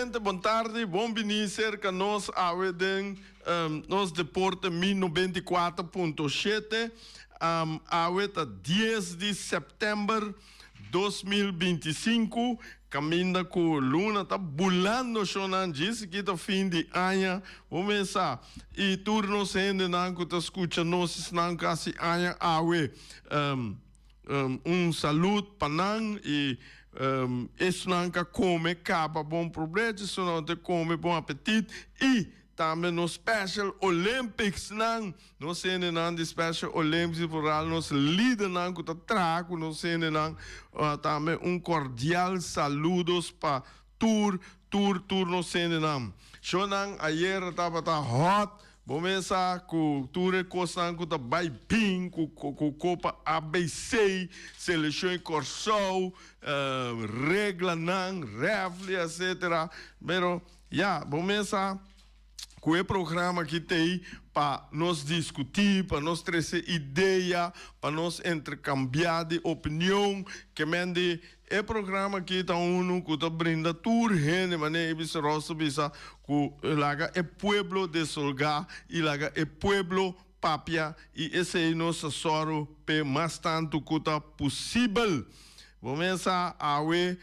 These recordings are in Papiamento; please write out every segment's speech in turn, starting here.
Nuevamente bon tardi, bon bini cerca nos awe den nos deporte Mi 94.7. Awe ta 10 di september 2025, caminda cu luna ta bulando shownan djis aki ta fin di aña. Bo mesa y tur nos hendenan cu ta scucha nos esnan casi aña awe. Un salud pa nan y esnan ka come caba bon probecho, esnan ta come bon apetit y tambe nos Special Olympics nan, nos hendenan di Special Olympics y vooral nos lidernan cu ta traha cu nos hendenan, tambe un cordial saludos pa tur tur tur nos hendenan. Shownan ayer tabata hot. Bo mes sa ku tur e kosnan ku ta bai bin ku ku Kopa ABC, Selekshon di Kòrsou, reglanan, rèfli etsetera. Pero ya, bo mes sa ku e programa aki t'ei pa nos diskutí, pa nos trese idea, pa nos interkambiá di opinion. Ke men di E programa aki ta unu ku ta brinda tur hende, manera Ibis Ross ta bisa, ku laga e pueblo desolgá i laga e pueblo papia i esei nos ta sòru p'e mas tantu ku ta pusibel. Bo mesa awe,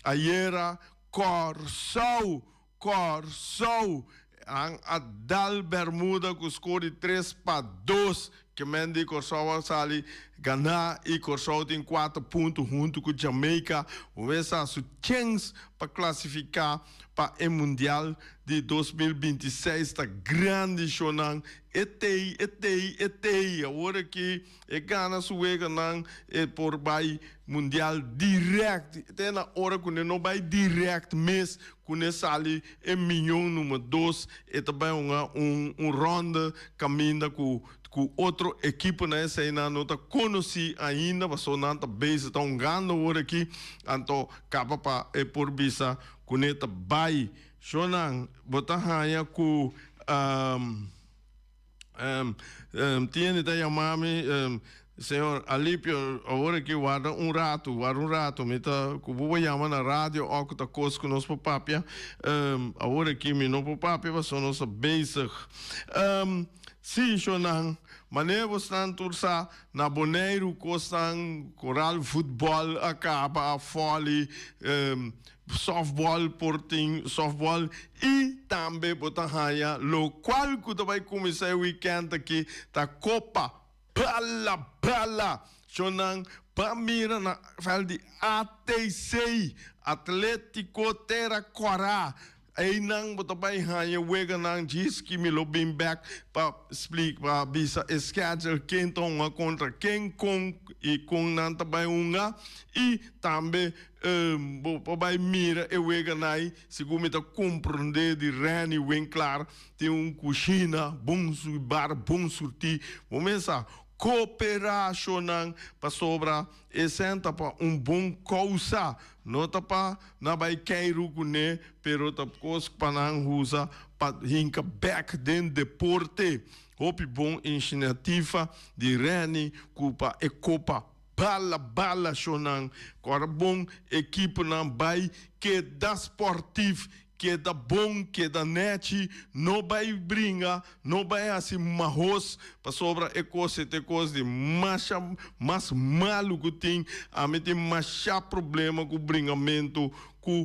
ayera, Kòrsou! Kòrsou! Nan a dal Bermuda ku skor di 3-2. Ke men di Kòrsou a sali ganá i Kòrsou tin kuater punto huntu ku Jamaica. Wesa su chèns pa klasifiká pa e Mundial di 2026 ta grandi shownan. E tei, e tei, e tei. Awor aki E gana su weganan e por bai mundial direct. Te na ora ku ne no bai direct mes ku ne sali e miyon number dos e ta bai hunga un un ronde kaminda ku ku otro ekiponan eseinan no ta konosí ainda pasobra nan ta bezig ta hungando awor aki anto kaba pa e por bisa ku ne ta bai. Shownan bo ta haña ku. Tiene ta yama mi, Señor Alipio, awor aki warda un ratu, warda un ratu, mi ta ku bo por yama na radio òf ku ta kos ku nos por papia, awor aki mi no por papia pasobra nos ta bezig. Sí, shownan, manera bosnan tur sa, na Boneiru kosnan, koral futbòl a kaba, a fòli, Softball por tin softball y tambe bo ta haya locual cu ta bay cuminsa e weekend aki ta Copa Bala Bala. Shownan pa mira na veld di ATC, Atletico Tera Cora. Eynan bo ta bay haya weganan djis ki mi lo bin bek pa splika pa bisa e schedule ken ta hunga contra ken con y con nan ta bay hunga y tambe Bo por bai mira e weganai, segun mi ta komprondé di Renny Winklaar, tin un kushina bon su bar bon surtí. Bo mesa koperá shownan pasobra esei ta pa un bon kousa, no ta pa nan bai keiru kuné, pero ta kos pa nan usa pa hinka bèk den deporte. Hopi bon inshinativa di Renny ku pa e kopa. Bala bala shownan kora bon ekiponan bai keda sportief keda bon keda nechi no bai bringa no bai hasi mahos pasobra e kos e ta e kos di masha mas malu ku tin ami tin masha problema ku bringamentu ku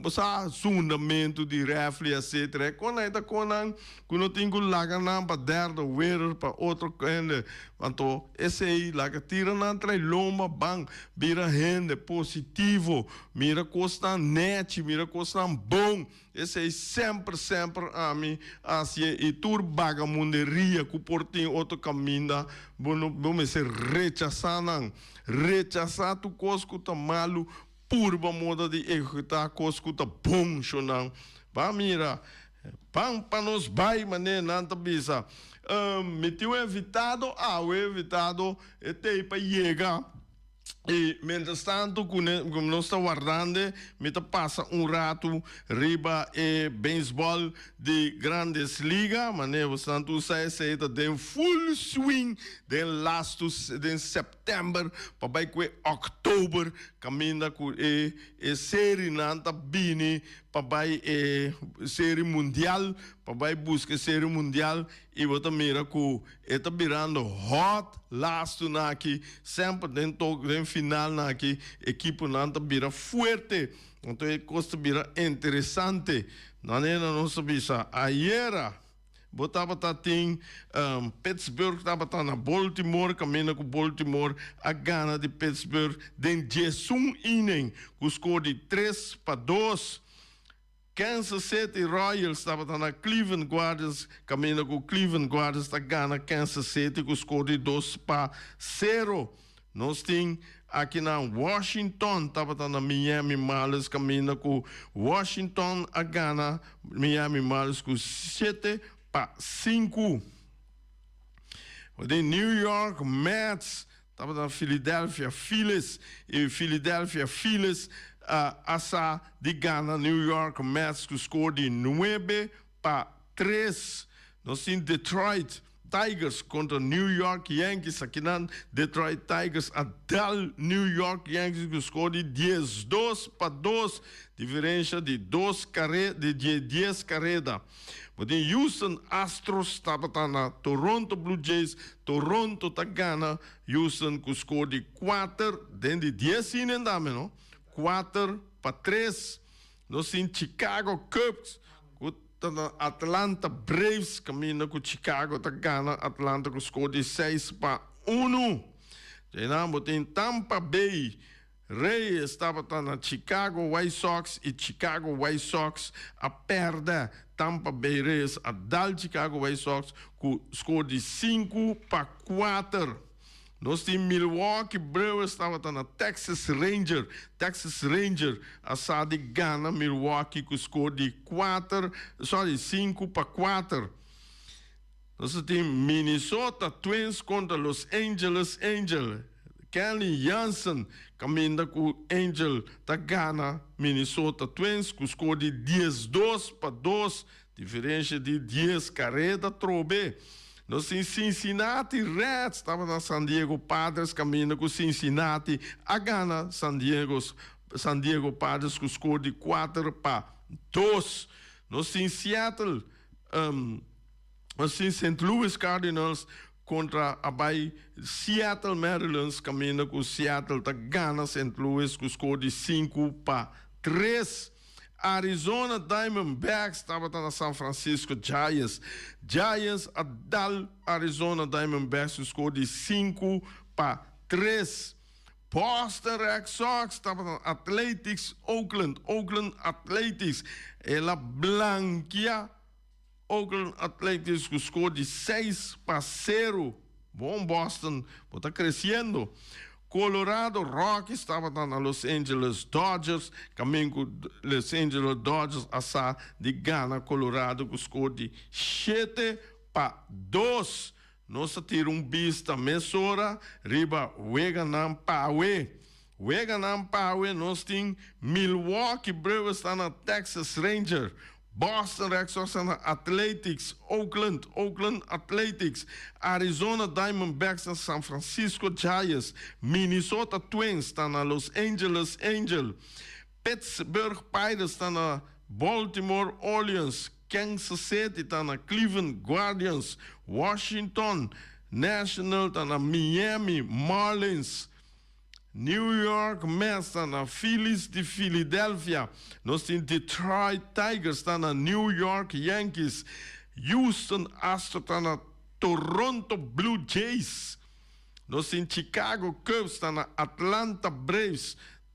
bo sa zundamentu di refli etcetera e konan e ta konan ku no tin ku laga nan pa derde wereld pa otro hende anto esei laga tira nan trai lomba ban bira hende positivo mira kosnan nechi mira kosnan bon esei semper semper ami hasie i tur bagamunderia ku por tin otro kaminda bo no bo mester rechasa nan rechasa tur kos ku ta malu. Purba moda di ehekutá kos ku ta bon, shonnan. Ban mira, ban pa nos bai, manera nan ta bisa. Mi tin un invitado awe, invitado e t'ei pa yega. I mientras tanto ku nos ta wardando, mi ta pasa un ratu riba e beisbòl di Grandes Liga. Manera boso tur sa esei ta den full swing den lastu den September pa bai ku e Oktober kaminda ku e e serinan ta bini. Pa bai e Serie Mundial, pa bai buska e Serie Mundial i bo ta mira ku e ta birando hot lastunan aki, semper den tok den finalnan aki ekiponan ta bira fuerte, anto e kos ta bira interesante. Manera nos a bisa ayera. Bo tabata tin Pittsburgh tabata na Baltimore kaminda ku Baltimore a gana di Pittsburgh den 11 inning ku skor di 3-2. Kansas City Royals tabata na Cleveland Guardians kaminda ku Cleveland Guardians ta gana Kansas City ku skor di 2-0. Nos tin aki na Washington tabata na Miami Marlins kaminda ku Washington a gana Miami Marlins ku 7-5. Den New York Mets tabata na Philadelphia Phillies i Philadelphia Phillies a sa di gana New York Mets ku skor di 9-3. Nos tin Detroit Tigers kontra New York Yankees. Akinan Detroit Tigers a dal New York Yankees ku skor di 12-2, diferensha di dos kare di 10 kareda. Bo tin Houston Astros tabata na Toronto Blue Jays. Toronto ta gana Houston ku skor di 4 den di 10 inning tambe, no? 4-3. Nos tin Chicago Cubs ku ta na Atlanta Braves kaminda ku Chicago ta gana Atlanta ku skor di 6-1. Djeinan bo tin Tampa Bay Rays tabata na Chicago White Sox i Chicago White Sox a pèrdè. Tampa Bay Rays a dal Chicago White Sox ku skor di 5-4. Nos tin Milwaukee Brewers tabata na Texas Ranger. Texas Ranger a sa di gana Milwaukee ku skor di 4, sorry, 5-4. Nos tin Minnesota Twins kontra Los Angeles Angel. Kenley Jansen kaminda ku Angel ta gana Minnesota Twins ku skor di 12-2, diferensha di 10 kareda trobe. Nos tin Cincinnati Reds tabata na San Diego Padres kaminda ku Cincinnati a gana San Diego San Diego Padres ku skor di 4-2. Nos tin Seattle nos tin St. Louis Cardinals kontra a bai Seattle Mariners kaminda ku Seattle ta gana St. Louis ku skor di 5-3. Arizona Diamondbacks tabata na San Francisco Giants. Giants a dal Arizona Diamondbacks ku skor di 5-3. Boston Red Sox tabata na Athletics Oakland. Oakland Athletics el a blankia Oakland Athletics ku skor di 6-0. Bon Boston, bo ta kresiendo. Colorado Rockies tabata na Los Angeles Dodgers, kaminda ku Los Angeles Dodgers a sa di gana Colorado ku skor di 7-2. Nos a tira un bista mesora riba weganan p'awe. Weganan p'awe nos tin Milwaukee Brewers ta na Texas Ranger, Boston Red Sox ta na Athletics Oakland, Oakland Athletics, Arizona Diamondbacks na San Francisco Giants, Minnesota Twins ta na Los Angeles Angel, Pittsburgh Pirates ta na Baltimore Orioles, Kansas City ta na Cleveland Guardians, Washington National ta na Miami Marlins, New York Mets ta na Phillies di Philadelphia, nos tin Detroit Tigers ta na New York Yankees, Houston Astros ta na Toronto Blue Jays, nos tin Chicago Cubs ta na Atlanta Braves,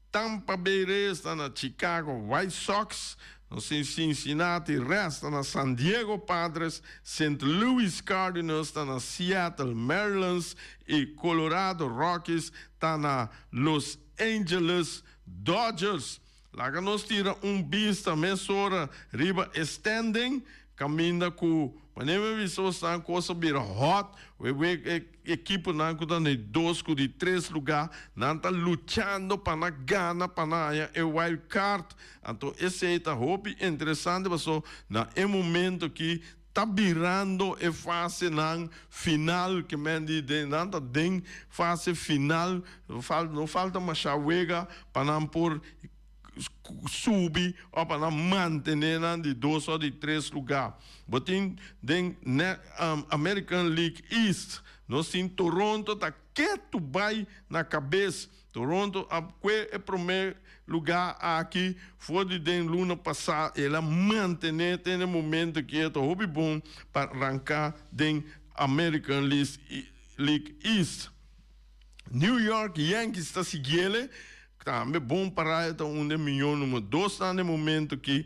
Tampa Bay Rays ta na Chicago White Sox, nos tin Cincinnati Reds ta na San Diego Padres, St. Louis Cardinals ta na Seattle Mariners i Colorado Rockies ta na Los Angeles Dodgers. Laga nos tira un bista mesora riba e standing kaminda ku manera mi a bisa bosnan kos a bira hot, we we e ekiponan ku ta na e dos ku di tres lugá nan ta luchando pa nan gana pa nan haña e wild card. Anto esei ta hopi interesante paso na e momento aki ta birando e fasenan final ke men di den nan ta den fase final no falta masha wega pa nan por. subi òf pa nan mantené nan di dos òf di tres lugá. Bo tin den American League East, nos tin Toronto ta ketu bai na kabes. Toronto a kue e promé lugá aki for di den luna pasá. El a mantené te na e momento aki. E ta hopi bon pa ranká den American League East. New York Yankees ta siguiele tambe bon pará. E ta un den miyon numero dos na e momento aki.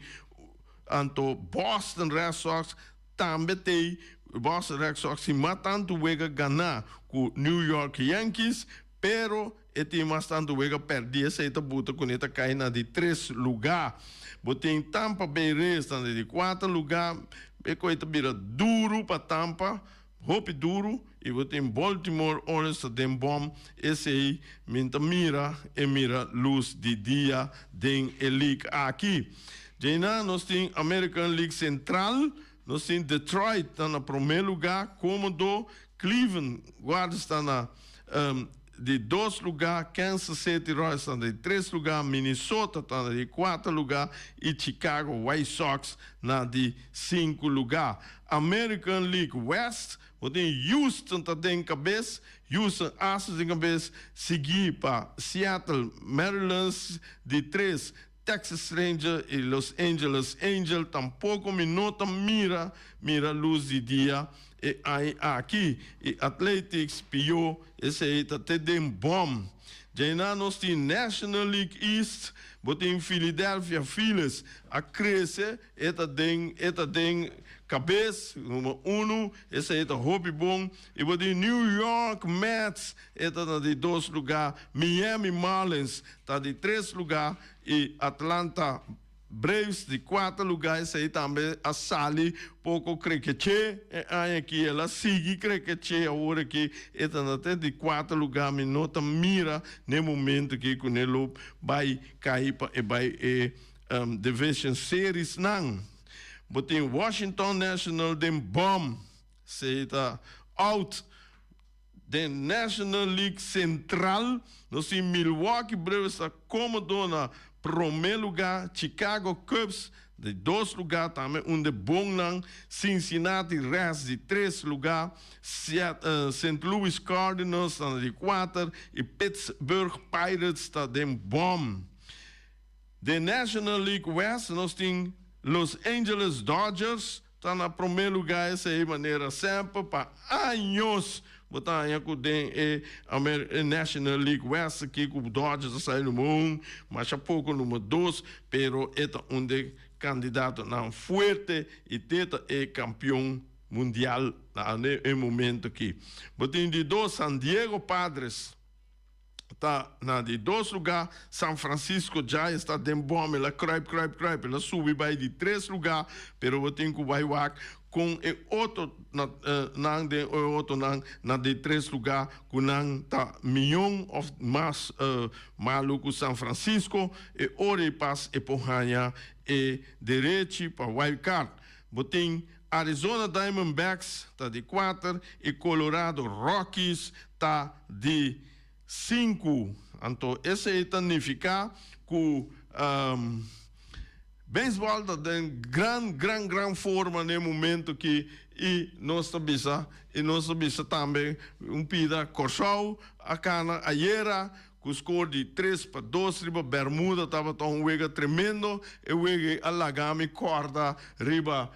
Anto Boston Red Sox tambe t'ei. Boston Red Sox tin mas tantu wega ganá ku New York Yankees. Pero e tin mas tantu wega pèrdí, esei ta buta kuné ta kai na di tres lugá. Bo tin Tampa Bay Rays ta na di kuater lugá, e koi ta bira duru pa Tampa, hopi duru, i bo tin Baltimore Orioles ta den bòm, esei mi ta mira e mira lus di dia den e league aki. Djeinan nos tin American League Central, nos tin Detroit ta na promé lugá, kómodo, Cleveland Guardians ta na di dos lugá, Kansas City Royals ta na di tres lugá, Minnesota ta na di kuater lugá i Chicago White Sox na di sinku lugá. American League West, bo tin Houston ta den kabes, Houston Astros den kabes, sigui pa Seattle Mariners di tres, Texas Ranger i Los Angeles Angel tampoko mi no ta mira mira lus di dia e aña aki i Athletics pió esei ta te den bòm. Djainá nos tin National League East bo tin Philadelphia Phillies a krese e ta den e ta den kabes number unu esei ta hopi bon i bo tin New York Mets e ta na di dos lugá Miami Marlins ta di tres lugá i Atlanta Braves di kuater lugá. Esei tambe a sali poko krekeché e aña aki. El a sigui krekeché awor aki e ta na te di kuater lugá. Mi no ta mira n'e momento aki ku ne lo bai kai pa e bai e Division Series nan. Bo tin Washington National den bòm. Esei ta out. Den National League Central, nos tin Milwaukee Brewers ta komodo na promé lugá, Chicago Cubs di dos lugá, tambe un de bonnan, Cincinnati Reds di tres lugá, Saint Louis Cardinals ta na di kuater i Pittsburgh Pirates ta den bòm. Den National League West nos tin Los Angeles Dodgers Ta na promé lugá esei manera semper pa años bo ta haña ku den e National League West aki ku Dodgers a sali number un, masha poko number dos, pero e ta un de kandidatonan fuerte i te ta e kampion mundial na e momento aki. Bo tin di dos San Diego Padres. Ta na di dos lugá, San Francisco Giants ta den bòm, el a kruip, kruip, kruip, el a subi bai di tres lugá, pero bo tin ku bai wak kon e otro na nan den e otronan na di tres lugá ku nan ta mion òf mas malu ku San Francisco, e ora ei pas e por haña e derechi pa wild card. Bo tin Arizona Diamondbacks ta di kuater i Colorado Rockies ta di sinku. Anto esei ta nifiká ku beisbòl ta den gran gran gran forma na e momento aki i nos ta bisa i nos ta bisa tambe un pida Kòrsou a kana ayera Ku skor di 3-2 riba Bermuda tabata un wega tremendo. E wega ei a laga mi kòrda riba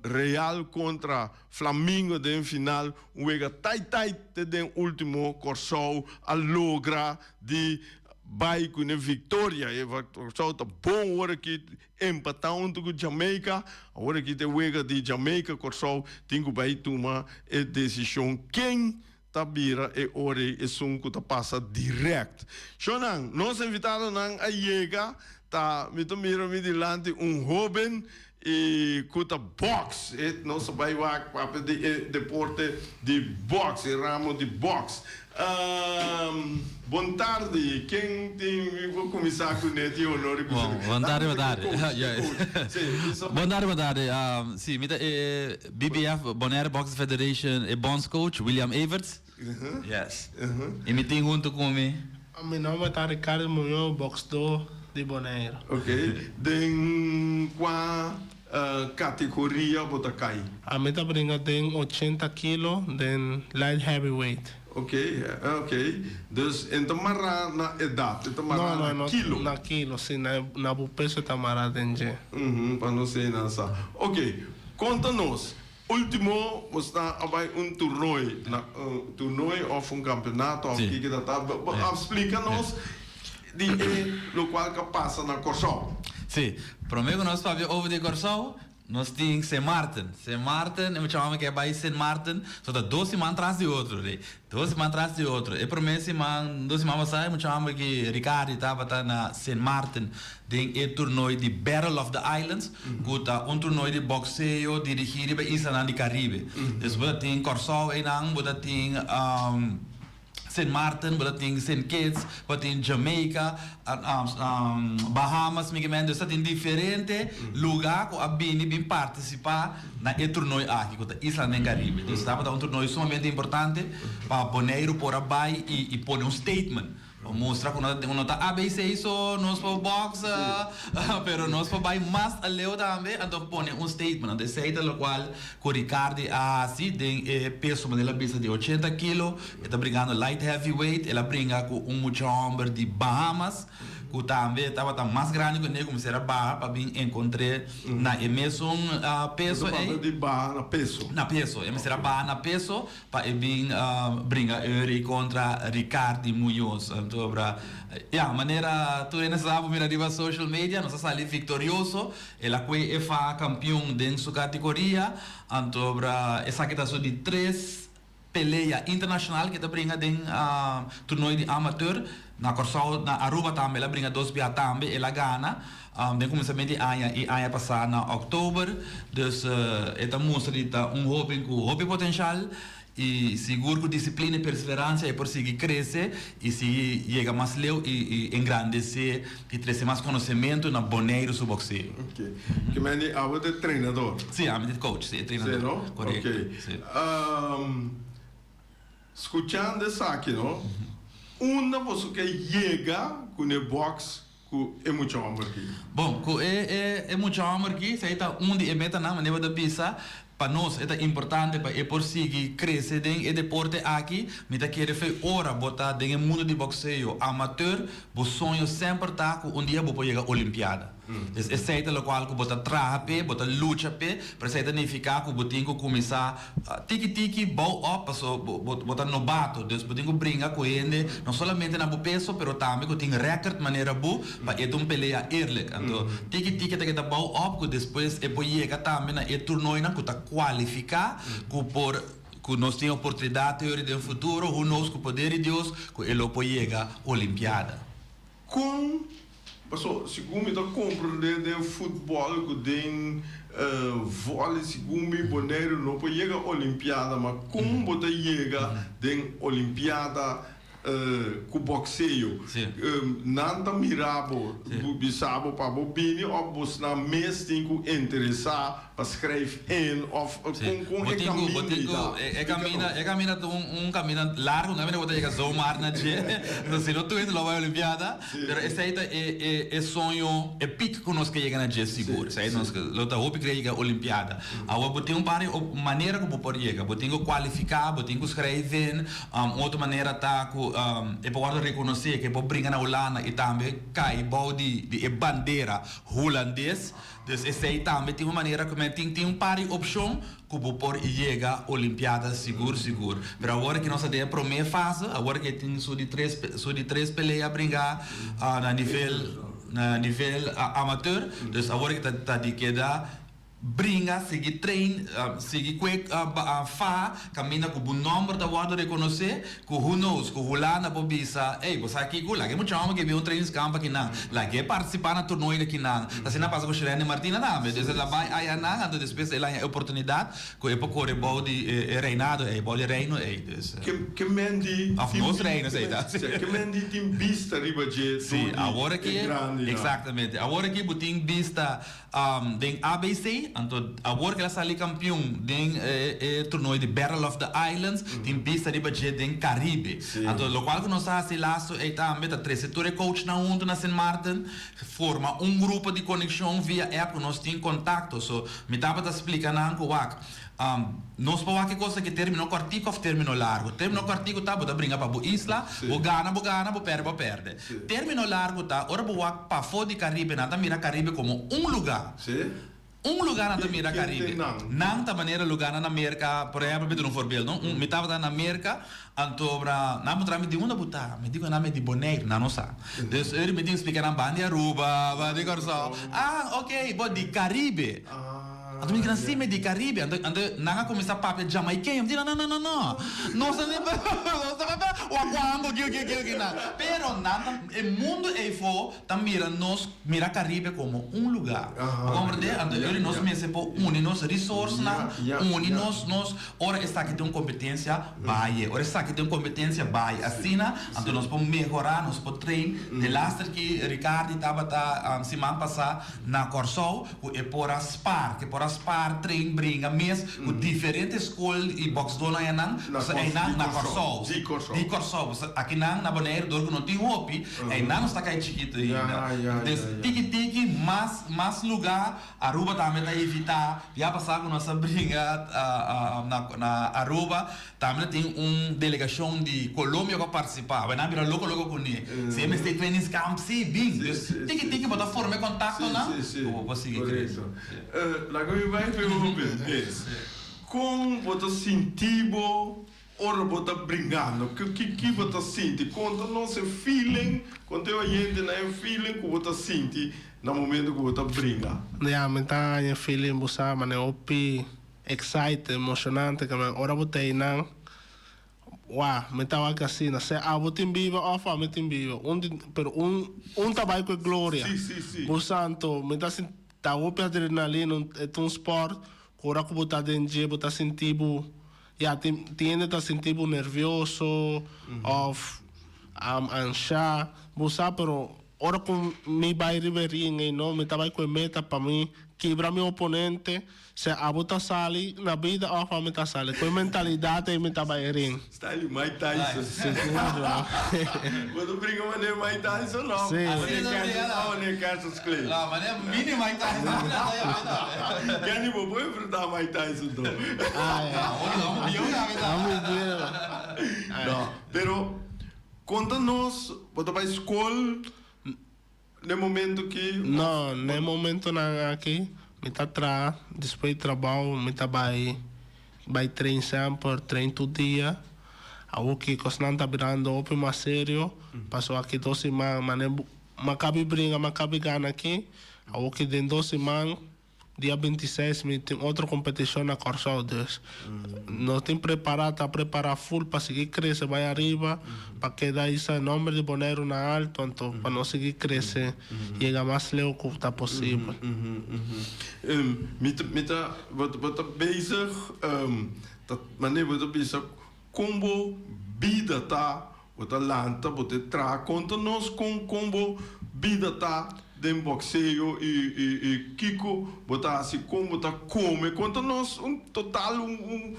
Real kontra Flamingo den final. Un wega tait tait te den ultimo Kòrsou a logra di bai ku ne viktoria. E Kòrsou ta bon ora ki empatá huntu ku Jamaica. Awor aki ta e wega di Jamaica Kòrsou tin ku bai tuma e desishon ken ta bira e ora ei esun ku ta pasa dirèkt. Shonnan, nos invitadonan a yega, ta mi ta mira mi dilanti un hóben i ku ta bòks. E nos ta bai wak papia di e deporte di bòks, e ramo di bòks. Bon tardi, ken tin mi por kuminsá kuné tin honor di kuminsá kuné? Bon tardi, bon tardi. Bon tardi, bon tardi. Si, mi ta e BBF, Bonaire Boxing Federation, e bondscoach William Everts. Yes. Y mi tin hunto cu mi. Mi nomber ta Ricardo Muñoz, boxdor di. Di Boneiru. Ok, den kua kategoria bo ta kai? Ami ta bringa den 80 kilo den light heavyweight. Ok, ok. Dus e ta mará na edat, e ta mará No, no, na no, kilo. na kilo, si, na na bo peso e ta mará den dje. Pa nos einan sa. Ok, konta nos, ultimo bo sta a bai un turnooi, na un turnooi of un kampeonato of kiko ta ta, bo a splika nos di e lokual ku a pasa na Kòrsou. Si, promé ku nos papia over di Kòrsou, nos tin Sint Maarten. Sint Maarten, e mucha hòmber ke a bai Sint Maarten, so ta dos siman tras di otro, rei. Dos siman tras di otro. E promé siman, dos siman pasá, e mucha hòmber ki Ricardi tabata na Sint Maarten den e turnooi di Battle of the Islands, ku ta un turnooi di bòkseo dirigí riba islanan di Karibe. Dus bo ta tin Kòrsou einan, bo ta tin Sint Maarten, bo ta tin Sint Kitts, bo ta tin Jamaica, Bahamas, mi ke men. Dus ta tin diferente lugá ku a bini bin partisipá na e turnooi aki ku ta Islanan den Karibe. Dus tabata un turnooi sumamente importante pa Boneiru por a bai i pone un statement. Pa mustra ku no ta ABC so nos por bòksa, pero nos por bai mas aleu tambe, anto pone un statement. Anto esei ta lokual ku Ricardi a hasi den e peso manera el a bisa di 80 kilo, e ta bringando light heavyweight, el a bringa ku un mucha hòmber di Bahamas ku tambe tabata mas grandi ku ne, ku mester a baha pa bin enkontr'é na e mesun peso ei. Bo ta papia di baha na peso? Na peso, e mester a baha na peso. Pa e bin bringa Eury kontra Ricardi Muñoz. Anto bra, ya, manera tur hende sa bo mira riba social media, nos a sali viktorioso. El a kue e fa kampion den su kategoria. Anto bra, esaki ta su di tres pelea internashonal ke ta bringa den turnooi di amateur. Na Kòrsou, na Aruba tambe el a bringa dos bia tambe, el a gana den kuminsament di aña i aña pasá na òktober. Dus e ta mustra di ta un hóben ku hopi potenshal i sigur ku disiplina i perseveransia e por sigui krese i sigui yega mas leu i engrandesé i trese mas konosementu na Boneiru su bokseo. Ok. Ke men di abo ta e trenador? Si, ami ta e coach, si, e trenador. Si, no? Korekto, si. Skuchando esaki no, unda boso ke yega ku ne box ku e mucha homber ki? Bon, ku e e e mucha homber ki, esei ta un di e metanan, manera bo ta bisa, pa nos e ta importante pa e por sigui krese den e deporte aki. Mi ta kere fe ora bo ta den e mundu di bokseo amateur, bo soño semper ta ku un dia bo por yega Olimpiada. Es esei ta lokual ku bo ta traha p'e, bo ta lucha p'e, pero esei ta nifiká ku bo tin ku kuminsá tiki tiki bou òp paso bo bo ta nobato. Dus bo tin ku bringa ku hende no solamente na bo peso pero tambe ku tin rèkert manera bo pa e ta un pelea eerlijk. Anto tiki tiki ta keda bou òp ku despues e por yega tambe na e turnoinan ku ta kualifiká ku por ku nos tin oportunidat te ora den futuro, who knows ku poder di Dios ku e lo por yega Olimpiada. Kon, paso segun mi ta komprendé den futbòl ku den vòlei segun mi Boneiru no por yega olimpiada ma kon bo ta yega den olimpiada ku bòkseo? Nan ta mira bo, bisa bo pa bo bini òf bosnan mes tin ku interesá Pa schrijf in of con con e caminda ei ta? E caminda e caminda ta un caminda largo, no bo ta yega zomaar na dje, so si no tur hende lo bai olimpiada, pero esei ta e e e soño, e piek ku nos ke yega na dje sigur, esei nos lo ta hopi kere yega olimpiada. Awor bo tin un par di manera ku bo por yega, bo tin ku kualifiká, bo tin ku schrijf in, un otro manera ta ku e por wòrdu rekonosé ku e por bringa na Hulanda i tambe kai bou di di e bandera hulandes. Dus esei tambe tin un manera ku men tin tin un par di opshon ku bo por yega Olimpiada sigur sigur. Pero awor ke nos ta den e promé fase, awor ke tin su di tres su di tres pelea bringá na nivel na nivel amateur, dus awor ke ta ta di keda bringa, sigui train, sigui kue fa kaminda ku bo nòmber ta wòrdu rekonosé. Ku who knows, ku Hulanda por bisa, ey, bo sa kiko, laga e mucha homber ke bin un trainingskamp akinan, lag'é partisipá na tornooi akinan. Ta asina pasa ku Shirlene Martina tambe. Dus el a bai ayanan, anto despues el a haña e oportunidat ku e por kore bou di e reinado ey, bou di e reino ey. Dus. Ke ke men di Of tin nos reino esey ta. Si, ke men di tin bista riba dje Si, dor awor di aki, e grandinan. exactamente. Awor aki bo tin bista den ABC. ei, anto awor ku el a sali kampion den e torneo di Battle of the Islands, tin bista riba dje den Karibe. Anto lokual ku nos a hasi lastu ei tambe ta trese tur e coachnan huntu na Sint Maarten, forma un grupo di konekshon via app ku nos tin kontakto. So mi tabata splika nan ku wak, nos por wak e kos aki término kòrtiku òf término largu. Término kòrtiku ta bo ta bringa pa bo isla, bo gana bo gana, bo pèrdè bo pèrdè. Término largu ta ora bo wak pafó di Karibe nan ta mira Karibe komo un lugá. Un lugá nan ta mira Karibe. Nan ta manera lugánan na Merka, por ehèmpel mi duna un voorbeeld no, mi tabata na Merka anto nan a puntra mi di unda bo ta? Mi di ku nan mi di Boneiru, nan no sa. Dus ora mi tin splika nan ban di Aruba, ban di Kòrsou, ah ok bo di Karibe. Anto mi di nan si mi di Karibe, anto anto nan a kuminsá papia Jamaikeño, mi di no no no no no, nos ta nos ta papia Wakuango kiu kiu kiu kinan. Pero nan ta e mundu eifó ta mira nos mira Caribe como un lugar. Bo comprende? Anto yori nos mester por uni nos resourcenan, uni nos nos ora esaki tin un competencia baye, ora esaki tin un competencia baye. Asina anto nos por mehora, nos por train. Delaster ki Ricardi tabata siman pasa na Corsou cu e por a spar, cu e por a spar, train, bringa mes cu diferente scol y boxdonan enan, pasobra einan na Corsou, di Corsou, pasobra akinan na Boneiru dor cu no tin hopi, Einan nos ta kai chikitu ainda. Des tiki tiki mas mas luga Aruba tambe ta invita. Ya pasa ku nos a bringa na Aruba tambe ta tin un delegashon di Colombia ku a partisipa. Awor nan a bira loko loko kuné. Si e mester trainings camp si bin. Dus tiki tiki bo ta forma e kontaktonan ku bo por sigui krese. Laga mi bai p'e hopi bes. Kon bo ta sinti bo Ora bo ta bringando, ki ki bo ta sinti? Konta nos e feeling, konta e oyentenan e feeling ku bo ta sinti na momento ku bo ta bringa. Ya, mi ta haña e feeling, bo sa, manera hopi excited, emocionante, ke men ora bo ta einan, wah, mi ta wak asina, sea abo tin biba òf ami tin biba, un di, pero un, un ta bai ku e gloria. Sí, sí, sí. Bo sa, anto mi ta sinti, ta hopi adrenalina, e ta un sport ku ora ku bo ta den dje bo ta sinti bo. Ya, tin tin hende ta sinti bo nervioso of ansha, bo sa, pero ora ku mi bai riba e ring ei no, mi ta bai ku e meta pa mi kibra mi oponente, sea abo ta sali na bida of ami ta sali, ku e mentalidat ei mi ta bai e ring. Style di Mike Tyson. Si, claro. Bo ta brinca manera Mike Tyson no? Si. Manera Cassius Clay. No, manera mini Mike Tyson. Kenny, bo por enfrenta Mike Tyson to. Ah, ya. No, un bieu tambe ta. Un bieu. No, pero conta nos, bo ta bay school n'e momento ki? No, n'e momentonan aki mi ta traha, despues di trabao mi ta bay bay train semper, train tur dia. Awor ki cosnan ta birando hopi mas serio, pasobra aki dos siman mane mi a cabi bringa, mi a cabi gana aki, awor ki den dos siman Dia 26 mi tin otro competicion na Corsou dus nos tin prepara ta prepara full pa sigui crece bay ariba pa keda hisa nomber di Boneiru na alto anto pa nos sigui crece yega mas leu cu ta posibel. Mi ta mi ta bo ta bezig ta manera bo ta bisa con bo bida ta Bo ta lanta, bo ta traha. Konta nos kon kon bo bida ta den bokseo i i i kiko bo ta hasi, kon bo ta kome. Konta nos un total un un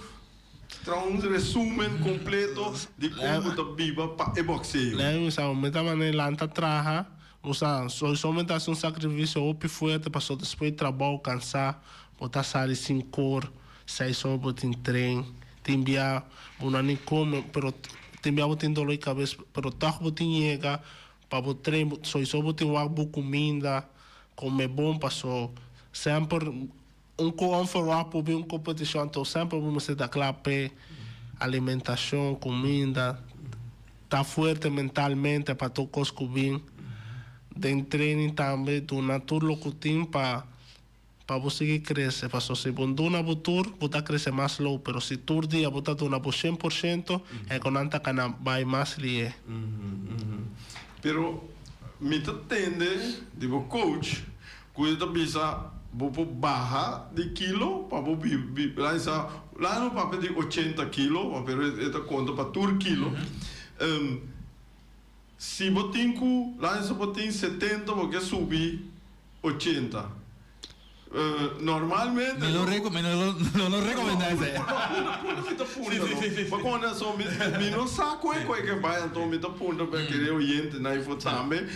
traha un resumen kompleto di kon bo ta biba pa e bokseo. Lei mi sa, mi ta manera lanta traha, bo sa, sowieso mi ta hasi un sakrifisio hopi fuerte pasobra despues di trabou kansá bo ta sali sin kor, seis ora bo tin tren. Tin bia bo no ni come, pero tin bia bo tin dolor di cabes, pero toch bo tin yega pa bo train, soiso bo tin wak bo cuminda, come bon paso semper un cu onverwacht por bin un competicion anto semper bo mester ta cla p'e alimentacion, cuminda, ta fuerte mentalmente pa tur cos cu bin, den training tambe duna tur loke tin pa. Pa bo sigui krese, paso si bo duna bo tur, bo ta krese mas lou, pero si tur dia bo ta duna bo 100%, e ku nan ta kana bai mas lié. Pero mi ta tende di bo coach ku e ta bisa bo por baha di kilo pa bo bi laisa laga no papia di 80 kilo pero e ta konta pa tur kilo. Si bo tin ku laisa bo tin 70 bo ke subi 80. Normalmente. Mi lo mi no lo recomenda esei. No, mi ta punta no. Pa con so mi no sa cu e coe ke bay anto mi ta punta pa kere oyentenan y for tambe.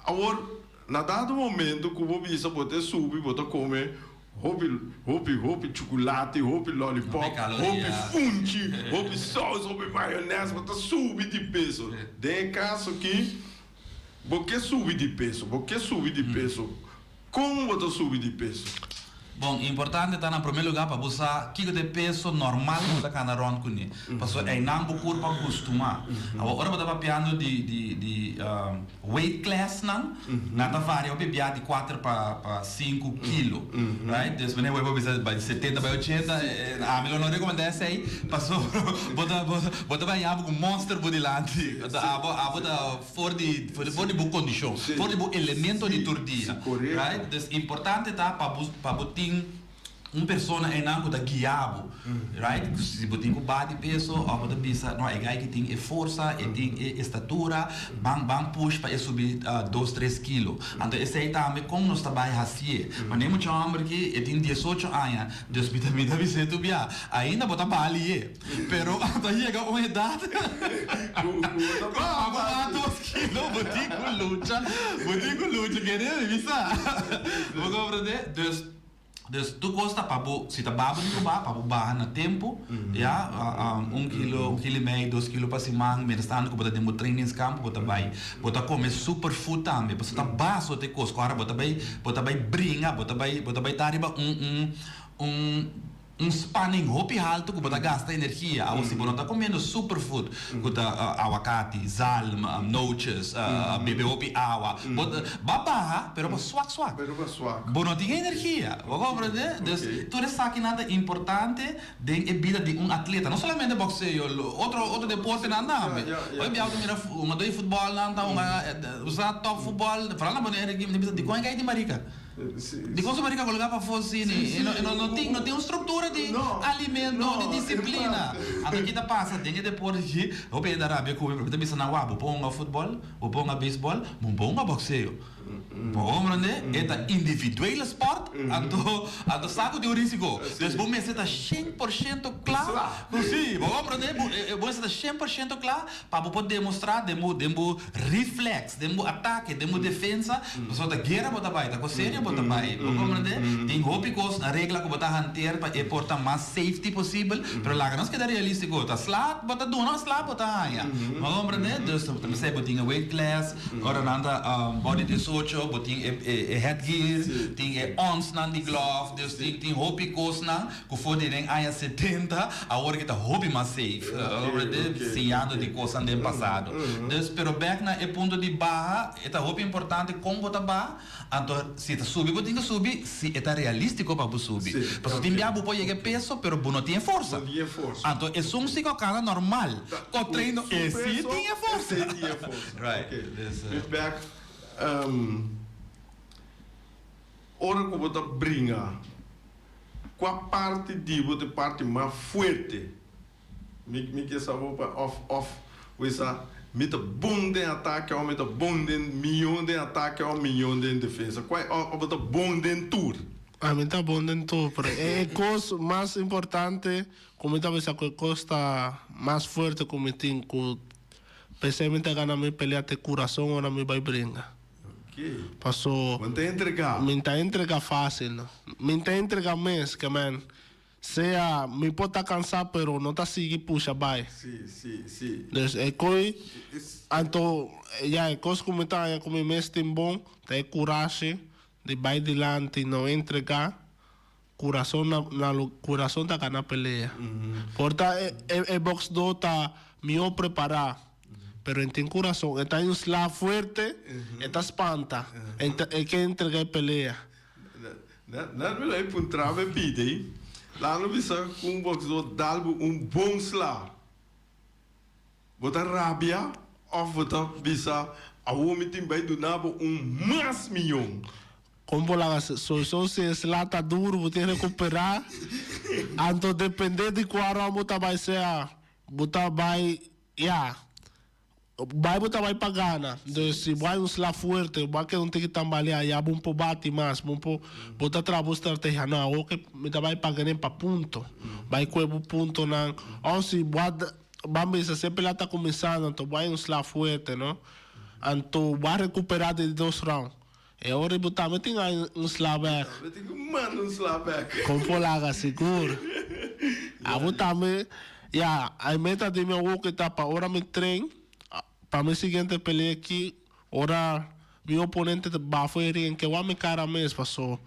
Awor na dado momento cu bo bisa bo ta subi bo ta come hopi hopi hopi chuculati, hopi lollipop, hopi funchi, hopi saus, hopi mayones bo ta subi di peso. Den e caso aki bo ke subi di peso, bo ke subi di peso. Kon bo ta subi di peso? Bon, importante ta na promé lugá pa bo sa kiko ta e peso normal ku bo ta kana rònt kuné. Pasobra einan bo kurpa kustumá. Awor, ora bo ta papiando di di di weight classnan, nan ta varia hopi bia di kuater pa pa sinku kilo. Right? Dus wanneer bo bisa bai di setenta bai ochenta, ami lo no rekomendá esei, pasobra bo ta bo ta bai haña bo ku monster bo dilanti. Abo abo ta. For di for di bo kondishon, for di bo elemento di tur dia, right? Dus importante ta pa bo pa bo tin un persona einan ku ta guia bo, right? Si bo tin ku baha di peso òf bo ta bisa no e guy ki tin e forsa, e tin e estatura, ban ban push pa e subi dos tres kilo. Anto esei tambe kon nos ta bai hasié. Manera e mucha hòmber ki e tin diesocho aña, dus mi ta mi ta bis'é tur bia, ainda bo ta baha lié. Pero ta yega un edad cu abo a dos kilo bo tin cu lucha, bo tin cu lucha kere mi bisa. Bo comprende? Dus, dus tur cos ta pa bo, si ta babo di bo baha, pa bo baha na tempo, ya, un kilo, un kilo y mei, dos kilo pa siman, mientras tanto cu bo ta den bo trainingskamp bo ta bay. Bo ta come super food tambe, pasobra ta baso te cos cu ora bo ta bay, bo ta bay bringa, bo ta bay, bo ta bay ta riba un, un, un. Un spanning hopi haltu ku bo ta gasta energia. Awo si bo no ta komiendo superfood ku ta awakati, zalm, noches, bebe hopi awa, bo ta ba baha pero bo swak swak. Pero bo swak. Bo no tin energia. Bo komprende? Dus tur esakinan ta importante den e bida di un atleta. No solamente bokseo, otro otro deportenan tambe. Hopi biaha bo ta mira hungadó di futbòlnan ta hunga usa tòp futbòl, foral na Bonaire aki mi ta bisa dikon e kai di marika? Dikon su barika kologá pafó asina? E no, e no, no tin, no tin un struktura di alimento, di disiplina. Anto ki ta pasa den e deporte aki, hopi hende a rabia ku mi, pero mi ta bisa nan, wak, bo por hunga futbòl, bo por hunga beisbòl, bo no por hunga bòkseo. Bo komprendé? E ta individuele spòrt, anto, anto sa ku tin un risiko. Dus bo mester ta shen por shento kla, ku si, bo komprendé? Bo, bo mester ta shen por shento kla Pa bo por demostrá den bo den bo reflex, den bo atake, den bo defensa, pasobra ta guera bo ta bai, ta kos serio bo ta bai. Bo komprendé? Tin hopi kos, regla ku bo ta hanteer pa e por ta mas safety posibel, pero laga nos keda realístiko, ta sla bo ta duna o sla bo ta haña. Bo komprendé? Dus ta p'esei bo tin e weight class, ora nan ta bou di diesocho, bo tin e e headgear, tin e onsnan di glove, dus tin tin hopi kosnan. Ku for di den aña setenta, awor ki ta hopi mas safe, siñando di kosnan den pasado. Dus, pero bek na e punto di baha, e ta hopi importante kon bo ta baha, anto si ta subi bo tin ku subi si e ta realístiko pa bo subi. Pasobra tin bia bo por yega e peso, pero bo no tin e forsa. Anto esun si ku a kana normal, ku train, e si tin e forsa. Right. Bek, ora ku bo ta bringa. Kua parti di bo ta e parti mas fuerte? Mi mi ke sa bo pa of of bo sa mi ta bon den atake of mi ta bon den mion den atake of mion den defensa. Kua of bo ta bon den tur? Ami ta bon den tur, pero e kos mas importante ku mi ta bisa ku e kos ta mas fuerte ku mi tin ku p'esei mi ta gana mi pelea ta e kurason ora mi bai bringa. Paso Bo ta entrega. Mi ta entrega fácil. Mi ta entrega mes, ke men. Sea mi por ta cansá pero no ta sigui pusha bai. Sí, sí, sí. Dus e coi, anto ya e cos cu mi ta haña cu mi mes tin bon ta e curashi di bai dilanti, no entrega, curason na na curason ta gana pelea. Por ta e e boxdor ta mihor prepara pero e tin curason, e ta un sla fuerte, e ta spanta, e ke entrega e pelea. Nan mi lo e puntra mi pidi, laga no bisa ku un boxdor dal bo un bon sla, bo ta rabia of bo ta bisa awor mi tin bai duna bo un mas miyon? Kon bo laga soiso si e sla ta duru bo tin rekupera, anto depende di kua round bo ta bai sea bo ta bai ya. Bai bo ta bai pa gana. Dus si bo hay un sla fuerte, bo a keda un tiki tambalea, ya bo un por bati mas, bo un por, bo ta traha bo strategia. No, awor ke mi ta bai pa gana pa punto. Bai kue bo puntonan. Of si bo a, ban bisa si e pelea ta kuminsando, anto bo hay un sla fuerte, no? Anto bo a rekupera di di dos round. E ora bo tambe tin hay un sla bek. Tambe tin ku manda un sla bek. Kon por laga sigur. Abo tambe, ya, e meta di mi awor ke ta pa ora mi train, pa mi siguiente pelea aki, ora mi oponente ta bafo e ring, ke wak mi kara mes, paso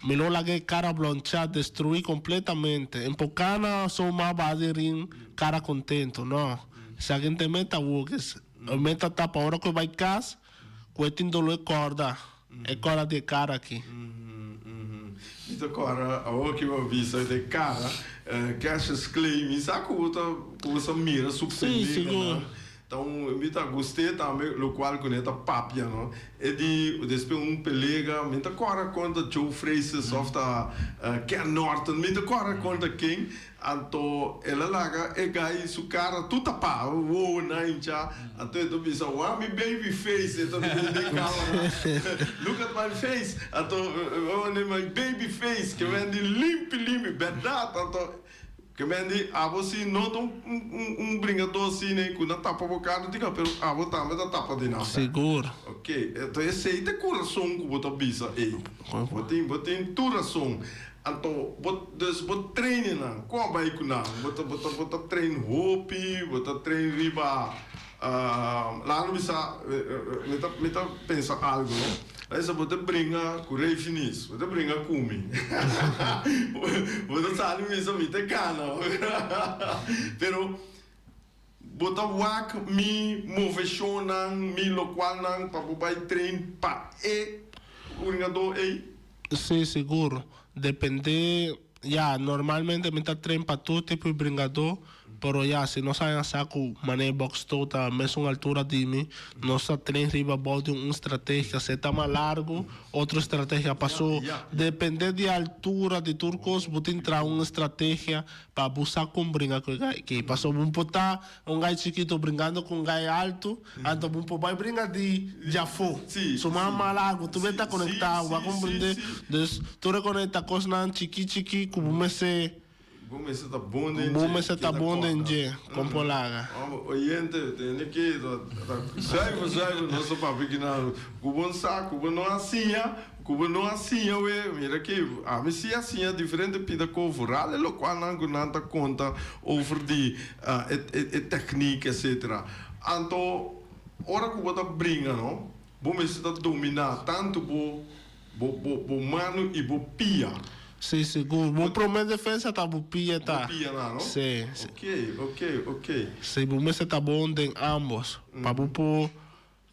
mi lo laga e kara blonchá, destruí kompletamente. En por kana so mas baha di ring kara kontento, no. Esaki ta e meta awor, e meta ta pa ora ku e bai kas, Ku e tin dolo e kòrda, e kòrda di e kara aki. Mi ta kòrda awor ki bo a bisa di kara, Cassius Clay, mi sa ku bo ta ku bo sa mira su peleanan. Ta un mi ta gust'é tambe lokual ku ne ta papia no. E di despues un pelega mi ta kòrda kontra Joe Frazier òf ta Ken Norton mi ta kòrda kontra ken. Anto el a laga e gai su cara tur tapá, wowo nan hinchá. Anto e ta bisa, Wak mi baby face, e ta bisa den camera, Look at my face. Anto my baby face, ke men di limpi limpi, berdad. Anto ke men di, abo si no ta un bringadó asina ku na tapa bo cara tin, pero abo tambe ta tapa di nan. Sigur. Ok, anto esei ta e kurason ku bo ta bisa ei. Bo tin tur rason. Anto bo dus bo trainen nan, kon a bai ku nan? Bo ta bo ta bo ta train hopi, bo ta train riba laga no bisa mi ta mi ta pensa algu no, laga bisa bo ta bringa ku Rey Finis, bo ta bringa ku mi bo ta sali bisa mi ta gana pero bo ta wak mi moveshonnan, mi lokualnan pa bo bai train pa e bringadó ei? Sí, sigur. Depende, ya, normalmente mi ta train pa tur tipo di bringadó, pero ya, si nos haña sa ku manera e bòksdó ta mesun altura di mi, nos ta train riba bou di un strategia. Si e ta mas largu, otro strategia. Paso, depende di altura, di tur kos, bo tin traha un strategia pa bo sa kon bringa ku e gai aki. Paso bo por ta un gai chikito bringando ku un gai altu, Anto bo por bai bringa di djafó. Su mama largu, tur ta konektá, bo a komprendé. Dus tur e konekta kosnan chikí chikí ku bo mester. Bo mester ta bon den dje. Bo mester ta bon den dje, kon por laga. Oyente, tende ki ta zuiver zuiver nos ta papia kinan. Ku bo sa ku bo no a siña, ku bo no a siña we, mira ki ami si a siña diferente pida ko vooral e lokualnan ku nan ta konta over di e teknik etcetera. Anto ora ku bo ta bringa no, bo mester ta dominá tantu bo bo bo bo mano i bo pia. Sí, sigur. Bo promé defensa ta bo pia ta. Bo pianan no? Sí. Ok, ok, ok. Sí, bo mester ta bon den ámbos pa bo por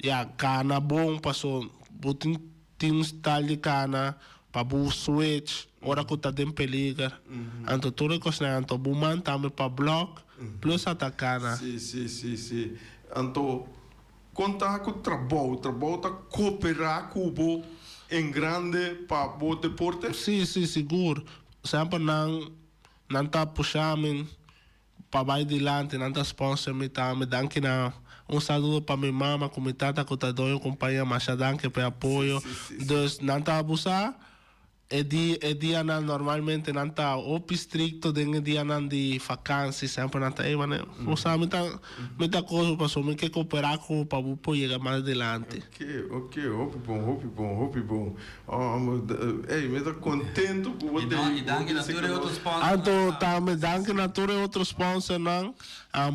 ya kana bon paso bo tin tin un style di kana pa bo switch ora ku ta den peliger. Anto tur e kosnan anto bo man tambe pa blòk. Plus ataká na. Sí, sí, sí, sí. Anto, kon ta ku trabou? Trabou ta kooperá ku bo en grande pa bo deporte? Sí, sí, sigur. Semper nan, nan ta pusha mi pa bai dilanti, nan ta sponsor mi tambe. Danki na, un saludo pa mi mama ku mi tata ku ta doño kompañia, masha danki pa e apoyo. Dus nan ta abusá. E di e dianan normalmente nan ta hopi stricto den e dianan di vakansi semper nan ta ey mane bo sa mi ta mi ta koso paso mi ke kopera ku pa bo por yega mas adelante. Ok ok hopi bon hopi bon hopi bon ey mi ta contento ku bo tey I danki na tur e otro sponsornan Anto tambe danki na tur e otro sponsornan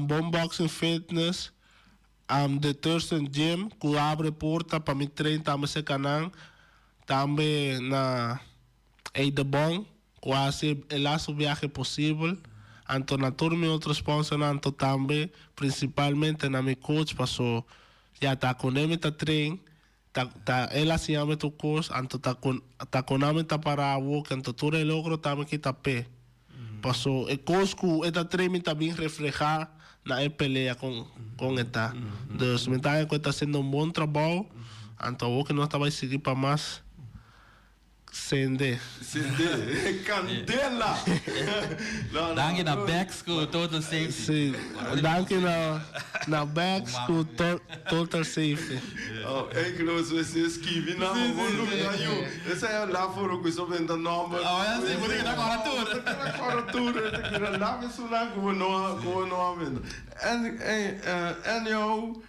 Bon Boxing Fitness The Thurston Gym ku a abre porta pa mi train tambe serka nan. Tambe na Eidebon cu a haci e laatste viahe posibel, anto na tur mi otro sponsornan, anto tambe principalmente na mi coach paso ya ta con e mi ta train, ta ta el a siña mi tur cos, anto ta con ta con ami ta para awoki, anto tur e logro tambe kita p'e. Paso e cos cu e ta train mi ta bin refleha na e pelea con con e ta. Dus mi ta haña cu e ta haciendo un bon trabao, anto awoki nos ta bay sigui pa mas. Sende. Sende. Candela! No, no. Danki na Bex ku Total Safety. Si. Danki na na Bex ku Total Safety. Oh, ey nos mester skibi nan bo bo luna yu. Esei a laf ora ku so benta nomber. Oh ya si, bo ta keda kora tur. Bo ta keda kora tur. E ta keda laf esunnan ku bo no a ku bo no a benta. En anyhow.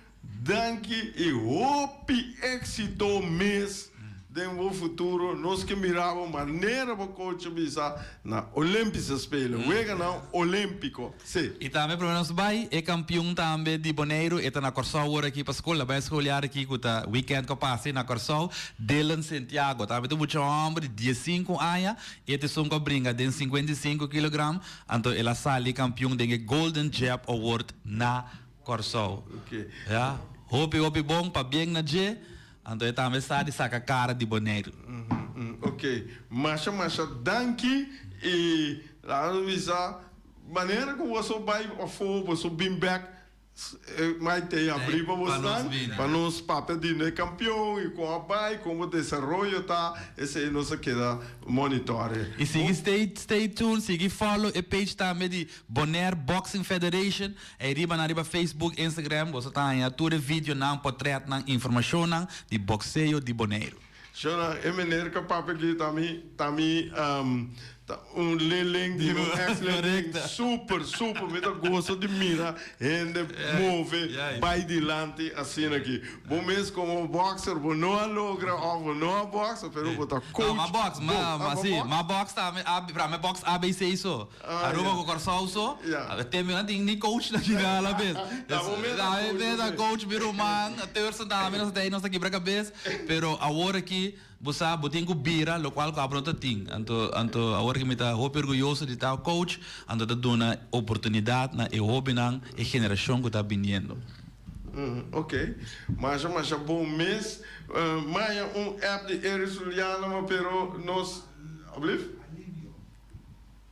Danki y hopi exito mes den bo futuro. Nos ke mira bo manera bo coach a bisa na Olympische Spelen, Weganan Olimpico. Si. Y tambe prome nos bay, e campeon tambe di Boneiru, e ta na Corsou awor aki pa scol, a bay scholiar aki cu ta weekend cu a pasa na Corsou, Dylan Sentiago. Tambe ta un mucha homber di diescinco aña, e ta esun cu a bringa den 55 kilogram, anto el a sali campeon den e Golden Jab Award na Kòrsou. Ya, hopi hopi bon, pabien na dje, anto e tambe sa di saka kara di Boneiru. Ok, masha masha danki i laga nos bisa manera ku boso bai afó boso bin bèk mai te abrí pa bosnan pa nos papia di e kampion i kon a bai kon bo desaroyo ta esei nos a keda monitòre. I sigui stay stay tuned, sigui follow e page tambe di Bonaire Boxing Federation. Ei riba nan riba Facebook, Instagram boso ta haña tur e videonan, potretnan, informashonnan di bokseo di Boneiru. Shona, e meneer ka papia aki ta mi ta mi ta un leerling di un ex leerling super super mi ta gosa di mira hende move bai dilanti asina aki. Bo mes como boxer bo no a logra of bo no a boxa pero bo ta coach No, m'a box, bo. Ah, bo si, box? m'a box tambe, m'a box ABC so. Aruba ku Kòrsou so, tempu nan tin ni coach na kina a la bes. Ta bo mes a coach. Ta mi coach mi ruman, Thurson tambe nos ta nos ta kibra kabes, pero awor aki bo sa bo tin ku bira lokual ku abo no ta tin. Anto anto awor aki mi ta hopi orguyoso di ta coach, anto ta duna oportunidat na e hobennan, e generashon ku ta biniendo. Ok, masha masha bon mes. Maya un app di Eris Juliana ma pero nos, ablief?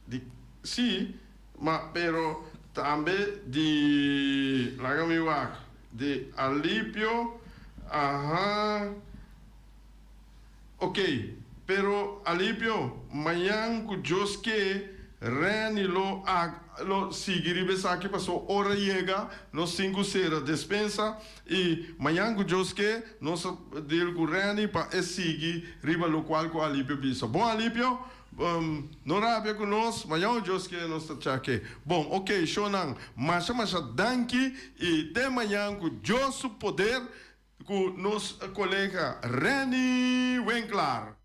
Di si, ma pero tambe di, laga mi wak, di Alipio, aha, ok, pero Alipio, mañan ku Dios ke, Renny lo a lo sigui riba esaki paso ora yega nos tin ku sera despensa i mañan ku Dios ke nos a deal ku Renny pa e sigui riba lokual ku Alipio bisa. Bon Alipio, No rabia ku nos, ma yau Dios ke nos ta chake. Bon, ok, shownan, masha masha danki i te mañan ku Dios su poder ku nos kolega Renny Winklaar.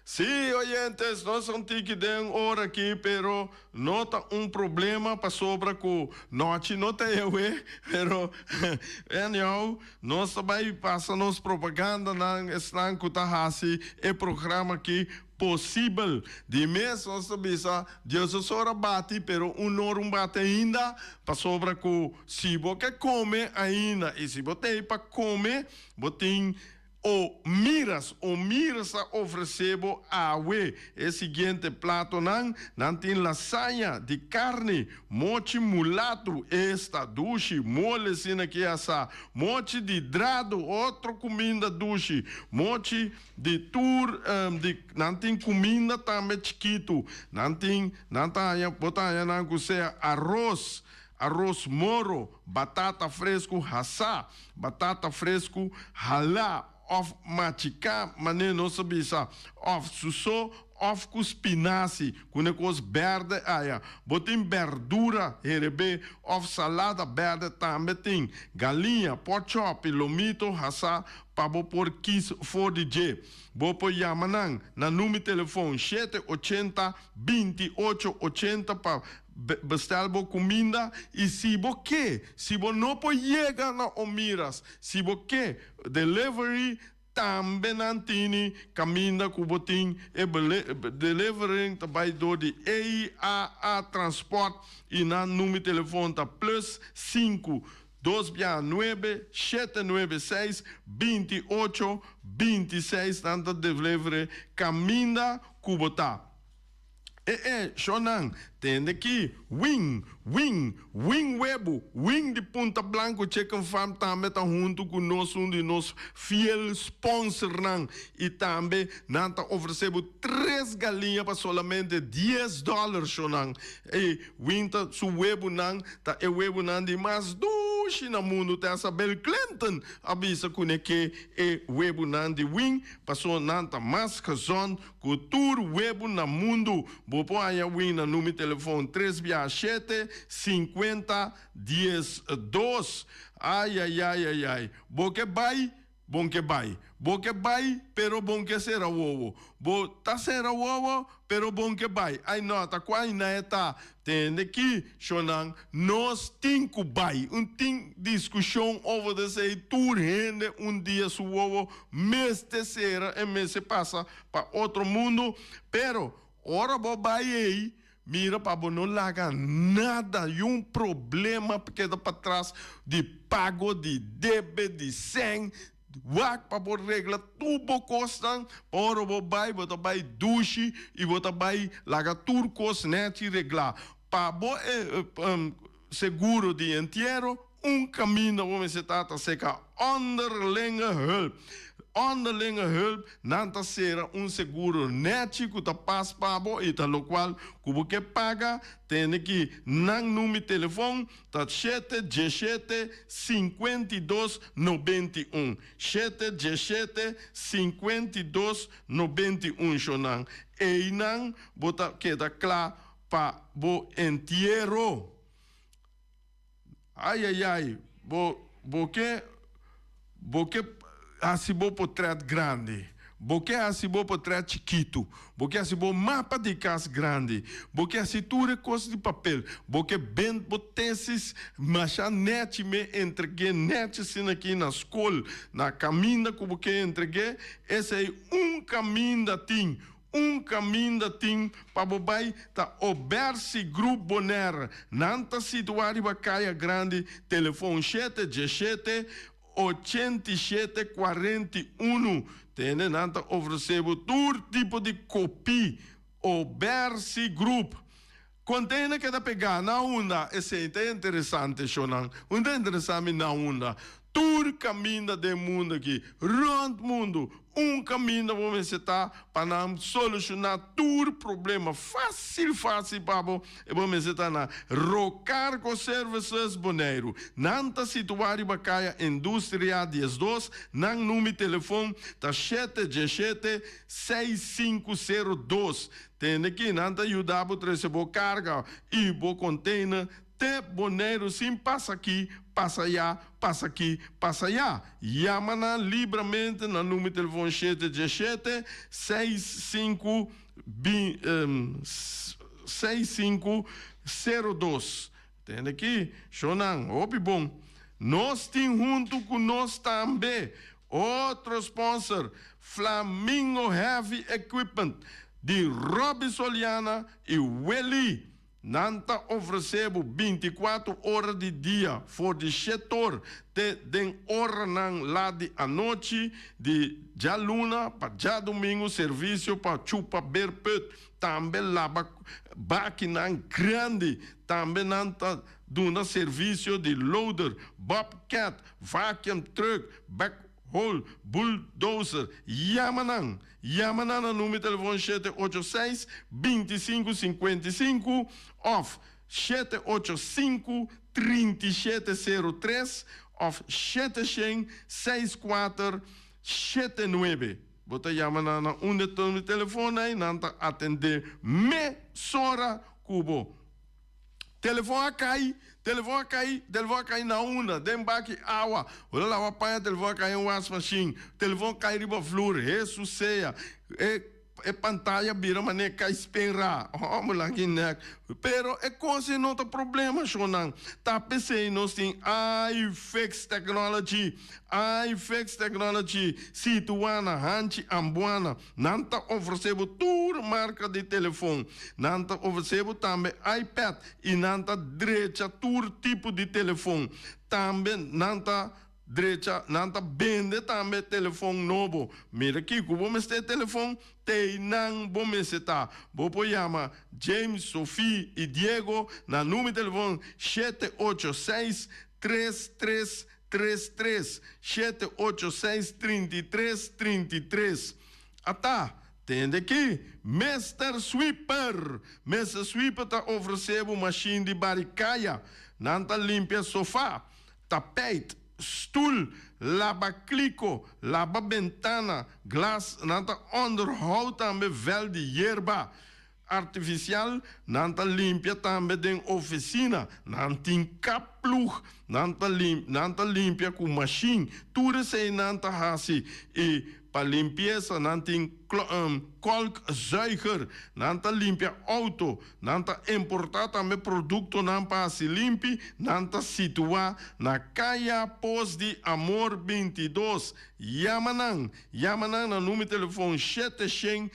Sí, oyentes, nos a un tiki den ora aki, pero no ta un problema pasobra ku nochi no ta ewe, pero anyhow, nos ta bai pasa nos propagandanan, esnan ku ta hasi e programa aki posibel. Di mes nos ta bisa, Dios a sora bati, pero un no un bati ainda, pasobra ku si bo ke kome ainda i si bo t'ei pa kome, bo tin O miras, o miras a ofresé bo awe e siguiente platonan, nan tin lasaña di karni, mochi mulatu, esta dushi, mole asina ki asá, mochi di drado, otro kuminda dushi, mochi di tur, di, nan tin kuminda tambe chikitu, nan tin, nan ta haña, bo ta haña nan ku sea aros, aros moro, Batata fresku hasá, batata fresku halá òf machiká manera nos ta bisa, òf susó òf ku spinasi, ku ne kos bèrdè aya. Bo tin bèrdura herebé òf salada bèrdè tambe tin. Galiña, pòchòpi, lomito hasá pa bo por kis for di dje. Bo por yama nan na number telefon shete ochenta binti ocho ochenta pa Bestel bo kuminda i si bo ke, si bo no por yega na Omiras, si bo ke delivery, Tambe nan tini kaminda ku bo tin e delivering ta bai dor di EIAA Transport i nan number telefon ta plus sinku dos bia nuebe shete nuebe seis 28 26 nan ta delivere kaminda ku bo ta. E e, shonnan, tende ki, wing, wing, wing webu, wing di Punta Blanco Chicken Farm tambe ta huntu ku nos un di nos fiel sponsornan i tambe nan ta ofresé bo tres galiña pa solamente dies dòler, shonnan. E wing ta su webunan ta e webunan di mas dushi na mundu, te hasta Bill Clinton a bisa ku ne ke e webunan di wing paso nan ta mas gezond Ku tur webu na mundu bo por haña win na number telefon tres bia shete, 50, 12. Ayayayayay bo ke bai, bon ke bai. Bo ke bai, pero bon ke sera wowo. Bo ta sera wowo, pero bon ke bai. Ay no, ta kua aina e ta? Tende ki, shonnan, nos tin ku bai. Un tin diskushon over di esei, tur hende un dia su wowo mester sera e mester pasa pa otro mundu. Pero, ora bo bai ei, mira pa bo no laga nada, yun problema keda patras di pago, di debe, di sèn. Wak pa bo regla tur bo kosnan, pa ora bo bai, bo ta bai dushi i bo ta bai laga tur kos nèchi reglá. Pa bo seguro di entiero, un kaminda bo mester ta ta seka Onderlinge Hulp. Onderlinge Hulp, nan ta sera un seguro nèchi ku ta pas pa bo i ta lokual ku bo ke paga, tene ki nan number telefon. Ta shete djeshete 52 91. Shete djeshete 52 91 Shonnan, einan bo ta keda kla pa bo entiero. Ayayay, bo bo ke Bo ke hasi bo potret grandi. Bo ke hasi bo potret chikitu. Bo ke hasi bo mapa di kas grandi. Bo ke hasi tur e kos di papel. Bo ke bend bo tesis masha nechi me entreg'é nechi asina aki na skol, na kaminda ku bo ke entreg'é. Esei un kaminda tin. Un kaminda tin pa bo bai ta Obersi Group Bonaire. Nan ta situá riba Kaya Grandi, telefon shete 17 87 41. Tende nan ta ofresé bo tur tipo di kopí. Obersi Group. Container keda pegá na unda? Esei ta interesante, shownan. Un ta interesá mi na unda. Tur caminda den mundo aki, rond mundo, un caminda bo mester ta pa nan solucioná tur problema. Fácil, fácil pa bo, e bo mester ta na Rocargo Services Boneiru. Nan ta situá riba Kaya Industria 12. Nan number telefon ta shete 17 6502. Tende ki nan ta yuda bo trese bo karga i bo konteiner te Boneiru sin pasa aki, pasa aya, pasa aki, pasa aya. Yama nan libramente na number telefon shete 17 6 5 6 5 sero dos. Tende ki, shownan, hopi bon. Nos tin huntu ku nos tambe otro sponsor, Flamingo Heavy Equipment di Robby Soliana i Willy. Nan ta ofresé bo 24 ora di dia for di shet'or te den oranan lat di anochi di djaluna pa djadumingu servisio pa chupa beerput, tambe laba bakinan grandi. Tambe nan ta duna servisio di loader, bobcat, vacuum truck, backhoe, bulldozer. Yama nan! Yama nan na number telefon shete ocho seis, 25 55 òf 785, 37 03 òf 700, 64 79. Bo ta yama nan na un de number telefon ei, nan ta atendé mesora ku bo. Telefon a kai, telefon a kai, telefon a kai na unda? Den baki awa. Bo ta laba paña, telefon a kai den wasmashin. Telefon kai riba flur. Hesus sea. E. E pantaya bira manera kai spenra. Hòmber laki nèk. Pero e kos ei no ta problema, shonnan. Ta p'esei nos tin iFix Technology. iFix Technology situá na Hanchi Ambuana. Nan ta ofresé bo tur marka di telefon. Nan ta ofresé bo tambe iPad i nan ta drecha tur tipo di telefon. Tambe nan ta. Drecha, nan ta bende tambe telefon nobo. Mira kiko bo mester telefon, t'ei nan bo mester ta. Bo por yama James, Sophie i Diego na number di telefon 786 3333, 786 33 33. Ata, tende aki, Mister Sweeper! Mister Sweeper ta ofresé bo mashin di bari kaya. Nan ta limpia sofa, Tapijt, stul, laba kliko, laba bentana, glas, nan ta onderhoud tambe veld di yerba artificial, nan ta limpia tambe den oficina, nan tin kapploeg, nan ta nan ta limpia cu machine, tur esey nan ta haci y pa limpieza nan tin kolkzuiger, nan ta limpia auto, Nan ta importá tambe produktonan pa hasi limpi. Nan ta situá na Kaya Pos di Amor 22. Yama nan! Yama nan na number di telefon 700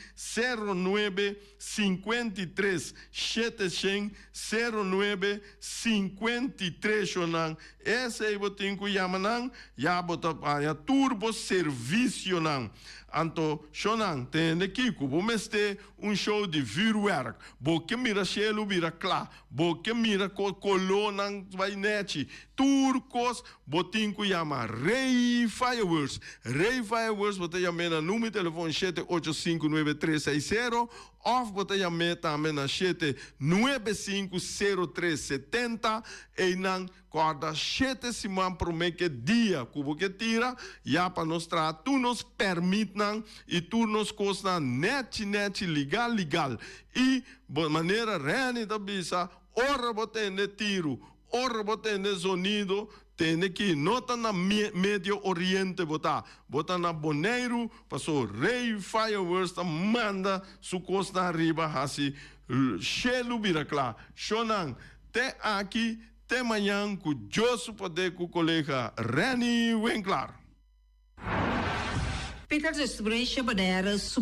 09 53, 700 09 53. Shonnan, esei bo tin ku yama nan, ya bo ta haña tur bo servisionan. Anto, shonnan, tende kiko bo mester Un show di vuurwerk. Bo ke mira shelu bira kla. Bo ke mira kolónan bai nèchi. Tur kos bo tin ku yama Rey Fireworks. Rey Fireworks bo ta yam'é na number di telefon 7859360 òf bo ta yam'é tambe na 7950370. Einan Kòrda shete siman promé ku e dia ku bo ke tira, ya pa nos traha tur nos pèrmitnan i tur nos kosnan nèchi nèchi, ligal ligal. I bo manera Renny ta bisa, ora bo tende tiru, ora bo tende zonido, tende ki no ta na Medio Oriente bo ta, bo ta na Boneiru, paso Rey Fireworks ta manda su kosnan ariba hasi shelu bira kla. Shonnan, Te aki te mañan ku Dios su poder ku kolega Renny Winklaar. Peter Distribution Bonaire su.